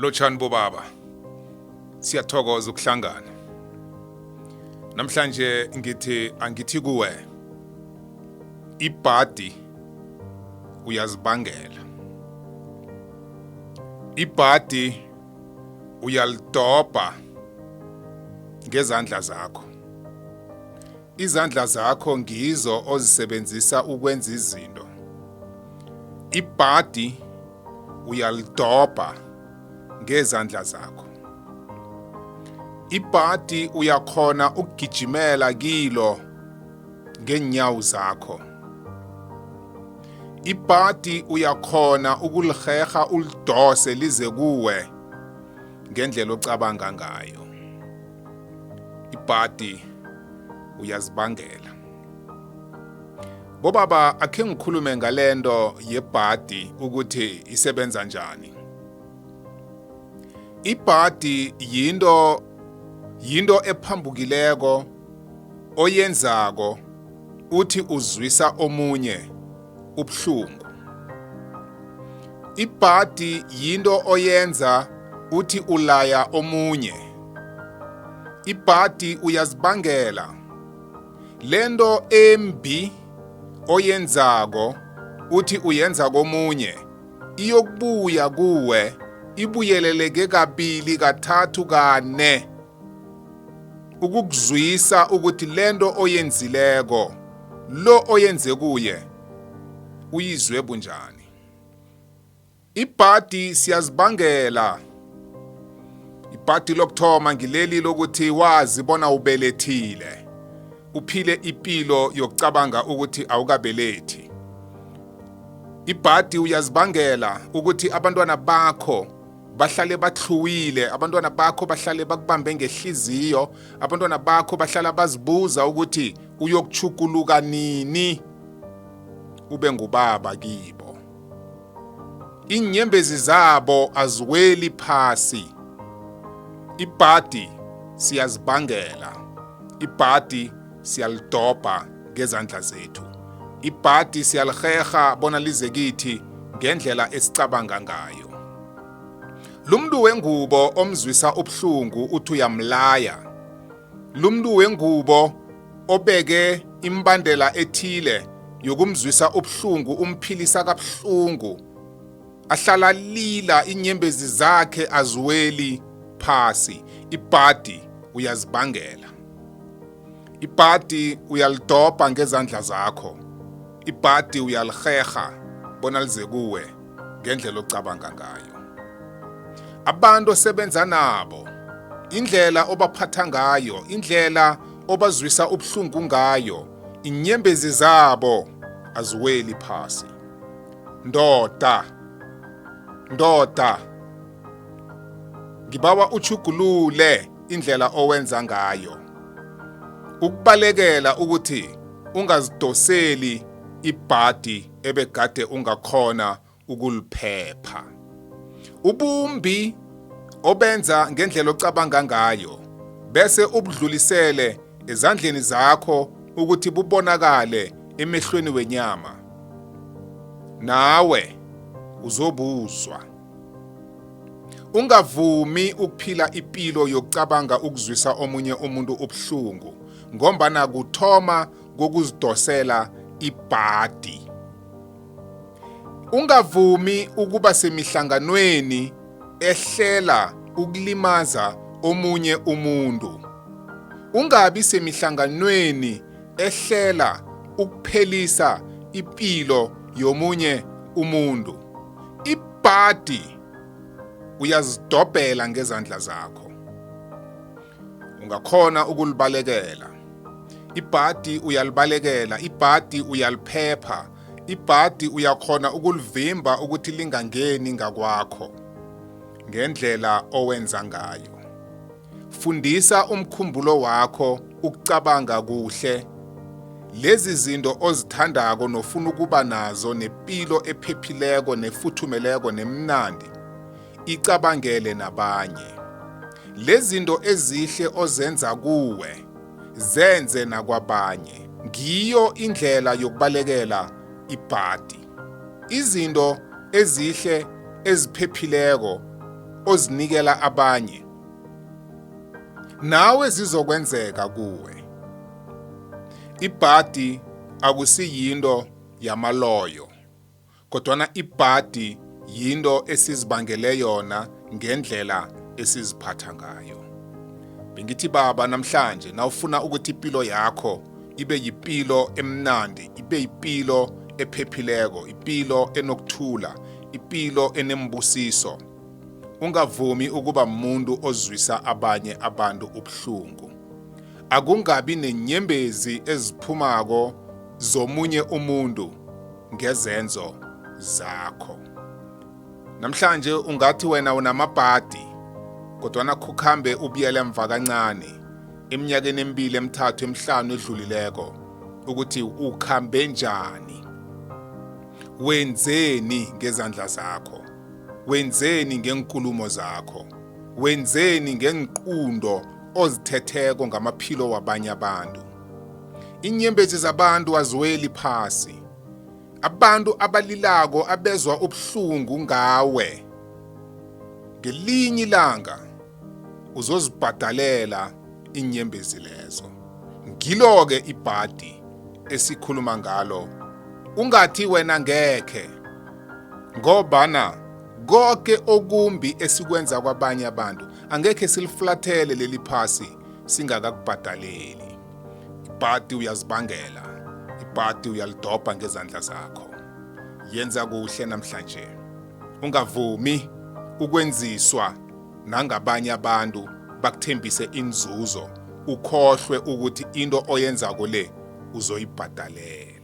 Lotshani bobaba. Siyathokoza ukuhlangana. Namhlanje ngithi angithi kuwe ibhadi uyazibangela. Ibhadi uyalidobha ngezandla zakho. Izandla zakho ngizo ozisebenzisa ukwenza izinto. Ibhadi uyalidobha ngezandla zakho. Ibhadi uyakhona ukugijimela kilo ngeenyawo zakho. Ibhadi uyakhona ukuliheha ulidose lize kuwe ngendlela ocabanga ngayo. Ibhadi uyazibangela. Bobaba akhe ngikhulume ngalento yebhadi ukuthi isebenza njani. Ibhadi yinto ephambukileko oyenzako uthi uzwisa omunye ubuhlungu. Ibhadi yinto oyenza uthi ulaya omunye. Ibhadi uyazibangela. Lento embi oyenzako uthi uyenza komunye iyokubuya kuwe ibuyeleleke kabili kathathu kane ukukuzwisa ukuthi lento oyenzileko lo oyenze kuye uyizwe bunjani. Ibhadi siyazibangela. Ibhadi lokuthoma ngileli lokuthi wazi bona ubelethile. Uphile ipilo yokucabanga ukuthi awukabelethi. Ibhadi uyazibangela ukuthi abantwana bakho bahlale bathluwile, abantwana bakho bahlale bakubambe ngehliziyo, abantwana bakho bahlala bazibuza ukuthi uyokuchuguluka nini ube ngubaba kibo. Iinyembezi zabo aziweli phasi. Ibhadi siyazibangela. Ibhadi siyalidobha ngezandla zethu. Ibhadi siyaliheha bona lize kithi ngendlela esicabanga ngayo. Lumntu wengubo omzwisa ubuhlungu uthi uyamlaya. Lumntu wengubo obeke imbandela ethile yokumzwisa ubuhlungu umphilisa kabuhlungu ahlala lila inyembezi zakhe aziweli phasi. Ibhadi uyazibangela. Ibhadi uyalidobha ngezandla zakho. Ibhadi uyaliheha bona lize kuwe ngendlela ocabanga ngayo. Abantu osebenza nabo, indlela obaphatha ngayo, indlela obazwisa ubuhlungu ngayo, inyembezi zabo aziweli phasi. Ndoda, ndoda, ngibawa uchugulule indlela owenza ngayo. Ukubalekela ukuthi ungazidoseli ibhadi ebegade ungakhona ukuliphepha. Ubumbi obenza ngendlela ocabanga ngayo bese ubudlulisele ezandleni zakho ukuthi bubonakale emehlweni wenyama. Nawe uzobuzwa. Ungavumi ukuphila ipilo yokucabanga ukuzwisa omunye umuntu ubuhlungu ngombana kuthoma kokuzidosela ibhadi. Ungavumi ukuba semihlanganweni ehlela ukulimaza omunye umuntu. Ungabi semihlanganweni ehlela ukuphelisa ipilo yomunye umuntu. Ibhadi uyazidobhela ngezandla zakho. Ungakhona ukulibalekela. Ibhadi uyalibalekela, ibhadi uyaliphepha, ibhadi uyakhona ukulivimba ukuthi lingangeni ngakwakho ngendlela owenza ngayo. Fundisa umkhumbulo wakho ukucabanga kuhle. Lezi zinto ozithandako nofuna ukuba nazo nepilo ephephileko nefuthumeleko nemnandi, icabangele nabanye. Lezinto ezihle ozenza kuwe, zenze nakwabanye. Ngiyo indlela yokubalekela ibhadi. Izinto ezihle eziphephileko ozinikela abanye nawe zizokwenzeka kuwe. Ibhadi akusiyinto yamaloyo, kodwana ibhadi yinto esizibangele yona ngendlela esiziphatha ngayo. Bengithi baba, namhlanje nawufuna ukuthi impilo yakho ibe yipilo emnandi, ibe yipilo ephephileko, ipilo enokuthula, ipilo enembusiso, ungavumi ukuba umuntu ozwisa abanye abantu ubuhlungu. Akungabi nenyembezi eziphumako zomunye umuntu ngezenzo zakho. Namhlanje ungathi wena unamabhadi, kodwana khukhambe ubuyele emva kancane eminyakeni emibili, emithathu, emihlanu edlulileko, ukuthi ukhambe njani, wenzeni ngezandla zakho, wenzeni ngeenkulumo zakho, wenzeni ngeenqundo ozithetheko ngamaphilo wabanye abantu. Inyembezi zabantu aziweli phasi. Abantu abalilako, abezwa ubuhlungu ngawe, ngelinye ilanga uzozibhadalela inyembezi lezo. Ngilo-ke ibhadi esikhuluma ngalo. Ungathi wena ngekhe, ngobana konke okumbi esikwenza kwabanye abantu angekhe siliflathele leli phasi singakakubhadaleli. Ibhadi uyazibangela, ibhadi uyalidobha ngezandla zakho. Yenza kuhle namhlanje, ungavumi ukwenziswa nangabanye abantu bakuthembise inzuzo, ukhohlwe ukuthi into oyenzako le uzoyibhadalela.